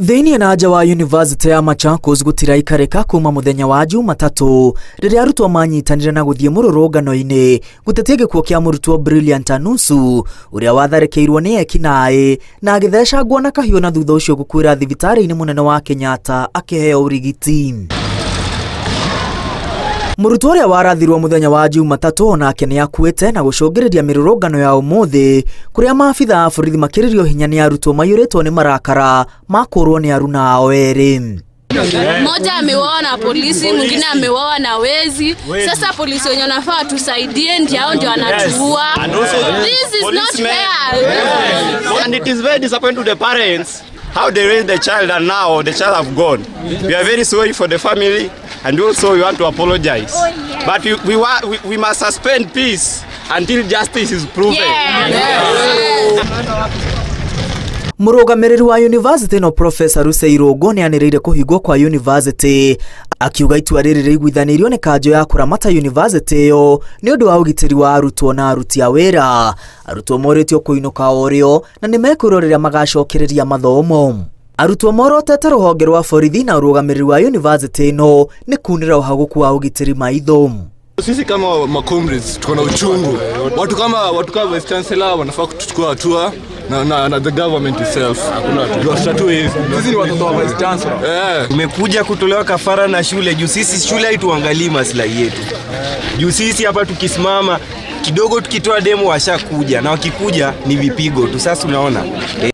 Thĩinĩ na nja wa Yunivasĩtĩ ya Machakos gũtiraikarĩka kuma mũthenya wa Jumatatũ rĩrĩa arutwo manyitanire na gũthiĩ mũrũrũngano-inĩ gũtetia gĩkuũ kĩa mũrutwo Brilliant Anusu ũrĩa watharĩkĩirwo nĩ ekinaĩ na agĩthecangwo na kahiũ na thutha ũcio gũkuĩra thibitarĩ-inĩ mũnene wa Kenyatta akĩheo ũrigiti. Mũrutwo ũrĩa warathirwo mũthenya wa Jumatatũ onake nĩ akuĩte na gũcũngĩrĩria mĩrũrũngano ya ũmũthĩ kũrĩa maabitha a borithi makĩrĩrio hinya nĩ arutwo maiyũrĩtwo nĩ marakara ma kũũrwo nĩ aruna ao erĩ. Mmoja ameuawa na polisi, mwingine ameuawa na wezi. Sasa polisi wenye wanafaa tusaidie ndio hao ndio wanatuua. This is not fair. And it is very disappointing to the parents how they raised the child and now the child have gone. We are very sorry for the family and also we want to apologize. But we must suspend peace until justice is proven. Mũrũgamĩrĩri wa yunivasĩtĩ ĩno Professor Rusei Rũngũ nĩ anĩrĩire kũhingwo kwa yunivasĩtĩ akiuga itua rĩrĩ rĩiguithanĩirio nĩ kanjũ ya kũramata yunivasĩtĩ ĩyo nĩ ũndũ wa ũgitĩri wa arutwo na aruti a wĩra. Arutwo morĩtio kũinũka o rĩo na nĩ mekwĩrwo rĩrĩa magacokereria mathomo. Arutwo morotete rũhonge rwa borithi na ũrũgamĩrĩri wa yunivasĩtĩ ĩno nĩ kunĩra ũhagũku wa ũgitĩri maitho. Sisi kama macomrades tuko na uchungu. Watu kama Vice Chancellor wanafaa kuchukua hatua na the government itself. Ndio tutatue hizi. Sisi ni watoto wa Vice Chancellor. Eh. Tumekuja kutolewa kafara na shule juu sisi shule haituangalii maslahi yetu. Juu sisi hapa tukisimama kidogo, tukitoa demo washakuja, na wakikuja ni vipigo tu. Sasa unaona.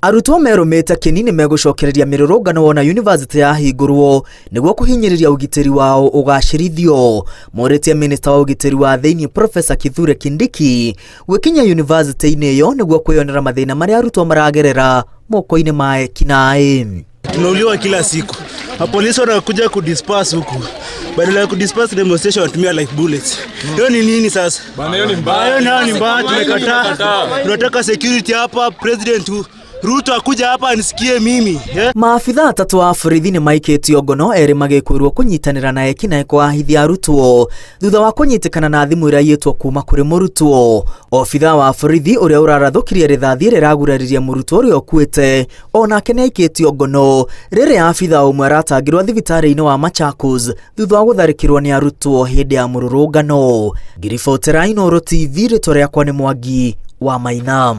Arutwo merũmĩte kĩni nĩ megũcokereria mĩrũrũngano wona yunivasĩtĩ yahingũrwo nĩguo kũhinyĩrĩria ũgitĩri wao ũgacĩrithio. Morĩtie minista wa ũgitĩri wa thĩinĩ Professor Kithure Kindiki gwĩkinyia yunivasĩtĩ-inĩ ĩyo nĩguo kwĩyonera mathĩna marĩa arutwo maragerera moko-inĩ ma ekinaĩ. Tunauliwa kila siku. Mapolisi wanakuja kudisperse huku, badala ya kudisperse demonstration wanatumia like bullets. Hiyo ni nini sasa? Bana, hiyo ni mbaya. Hiyo nayo ni mbaya, tumekataa. Tunataka security hapa. President Ruto akuja hapa anisikie mimi, yeah? Maabitha atatũ a borithi nĩ maikĩtio ngono, erĩ magĩkwĩrwo kũnyitanĩra na ekinaĩ kwahithia arutwo thutha wa kũnyitĩkana na thimũ ĩraiyĩtwo kuma kũrĩ mũrutwo. Obitha wa borithi ũrĩa ũrarathũkirie rithathi ĩrĩa ĩraguraririe mũrutwo ũrĩa ũkuĩte onake nĩ aikĩtio ngono, rĩrĩa abitha ũmwe aratangĩrwo thibitarĩ-inĩ wa Machakos thutha wa gũtharĩkĩrwo nĩ arutwo hĩndĩ ya mũrũrũngano. Ngiribotera Inooro TV, rĩtwa rĩakwa nĩ Mwangi wa Maina.